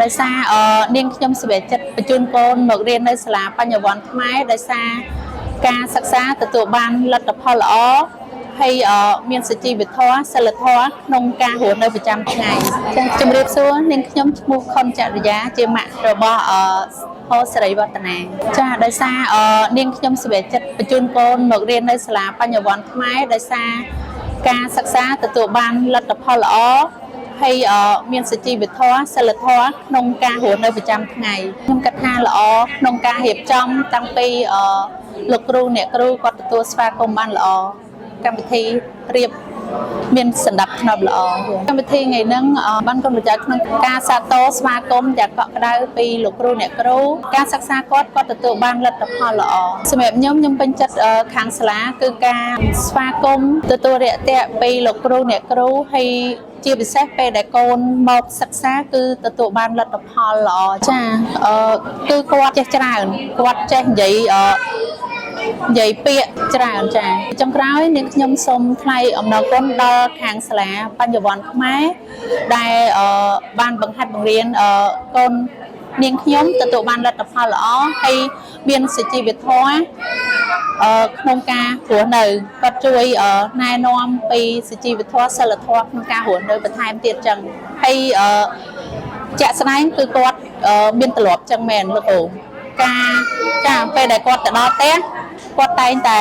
ដោយសារនាងខ្ញុំសម្រេចចិត្តបញ្ជូនកូនមករៀននៅសាលាបញ្ញវន្តខ្មែរដោយសារការសិក្សាទទួលបានលទ្ធផលល្អហើយមានសុជីវធម៌សិលធម៌ក្នុងការរស់នៅប្រចាំថ្ងៃចាជំរាបសួរនាងខ្ញុំឈ្មោះខុនចរិយាជាម៉ាក់របស់ហូសេរីវឌ្ឍនាចាដោយសារនាងខ្ញុំសម្រេចចិត្តបញ្ជូនកូនមករៀននៅសាលាបញ្ញវន្តខ្មែរដោយសារការសិក្សាទទួលបានលទ្ធផលល្អ ហើយមានសុជីវធម៌សិលធម៌ក្នុងការរស់នៅប្រចាំថ្ងៃខ្ញុំគិតថាល្អក្នុងការរៀបចំតាំងពីលោកគ្រូអ្នកគ្រូគាត់ទទួលស្វាគមន៍បានល្អកម្មវិធីរៀបមានសន្តិភាពល្អកម្មវិធីថ្ងៃហ្នឹងបានគុណប្រយោជន៍ក្នុងការសាទរស្វាគមន៍យ៉ាងកក់ក្ដៅពីលោកគ្រូអ្នកគ្រូការសិក្សាគាត់គាត់ទទួលបានលទ្ធផលល្អសម្រាប់ខ្ញុំខ្ញុំពេញចិត្តខាងសាលាគឺការស្វាគមន៍ទទួលរាក់ទាក់ពីលោកគ្រូអ្នកគ្រូហើយ ជាពិសេសពេលដែលកូនមកសិក្សាគឺទទួលបានលទ្ធផលល្អចាគឺគាត់ចេះច្រើនគាត់ចេះនិយាយនិយាយពាក្យច្រើនចាចុងក្រោយនាងខ្ញុំសូមថ្លែងអំណរគុណដល់ខាងសាលាបញ្ញវន្តខ្មែរដែលបានបង្ហាត់បង្រៀនកូននាងខ្ញុំទទួលបានលទ្ធផលល្អហើយមានសុជីវធម៌ ក្នុងការរស់នៅគាត់ជួយណែនាំពីសុជីវធម៌សិលធម៌ក្នុងការរស់នៅបន្ថែមទៀតចឹងហើយជាក់ស្ដែងគឺគាត់មានទម្លាប់ចឹងមែនលោកគ្រូការចាពេលដែលគាត់ទៅដល់ផ្ទះគាត់តែងតែ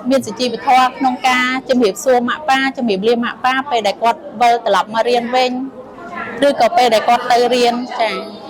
មានសុជីវធម៌ក្នុងការជំរាបសួរម៉ាក់ប៉ាជំរាបលាម៉ាក់ប៉ាពេលដែលគាត់វិលត្រឡប់មករៀនវិញឬក៏ពេលដែលគាត់ទៅរៀនចា។